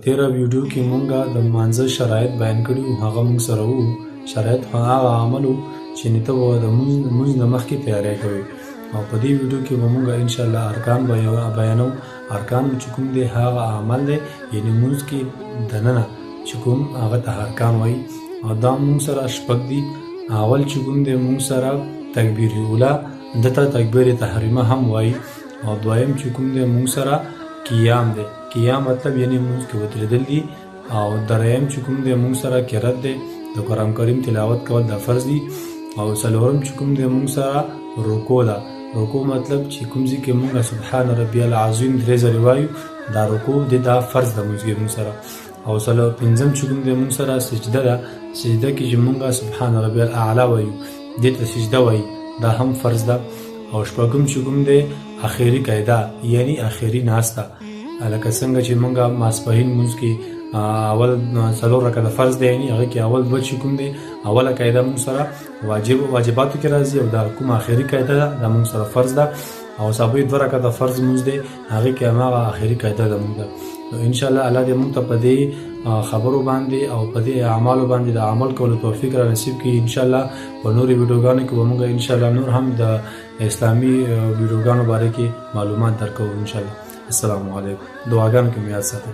تیره ویډیو کې مونږه د مانځه شرایط بیان کړي وو، هغه مونږ سره وو. شرایط خو هغه عمل وو چې ته به د مونځ نه مخکې تیاری کوې. او په دې ویډیو کې به مونږ ان شاء الله ارکان بیانو. ارکان چې کوم دی هغه عمل دی، یعنی مونځ کې دننه چې کوم هغه ته ارکان وایي. او دا مونږ سره شپږ دي. اول چې کوم دی مونږ سره تکبیر اوله، دته تکبیر تحریمه هم وایي. او دویم چې کوم دی مونږ سره قیام دی. قیام مطلب یعنی مونږ کې ودرېدل دي. او دریم چې کوم دی مونږ سره قرات دی، د قرآن کریم تلاوت کول دا فرض دي. او څلورم چې کوم دی مونږ سره رکوع ده. رکوع مطلب چې کوم ځای کې مونږ سبحان ربی العظیم درې ځلې وایو، دا رکوع دی، دا فرض ده مونږ کې مونږ سره. او څلور پنځم چې کوم دی مونږ سره سجده ده. سجده کې چې مونږ سبحان ربی الاعلی وایو، دې ته سجده وایي، دا هم فرض ده. او شپږم چې کوم دی اخیری قاعده، یعنی اخیری ناسته. لکه څنګه چې مونږ ماسپهین مونږ کې اول څلور رکعته فرض دی، یعنی هغه کې اول دوه چې کوم دی اوله قاعده مونږ سره واجب واجباتو کې راځي، او دا کوم اخیری قاعده ده دا مونږ سره فرض ده. او سبا دوه رکعته فرض مونږ دی، هغه کې هماغه اخیری قاعده ده مونږ ده. نو ان شاء الله الله دې مونږ ته په دې خبرو باندې او په دې اعمالو باندې د عمل کولو توفیق را نصیب کړي. ان شاء الله په نورو ویډیوګانو کې به مونږ ان شاء الله نور هم د اسلامي ویډیوګانو باره کې معلومات درکوو ان شاء الله. السلام علیکم، دعاګانو کې مې یاد ساتئ.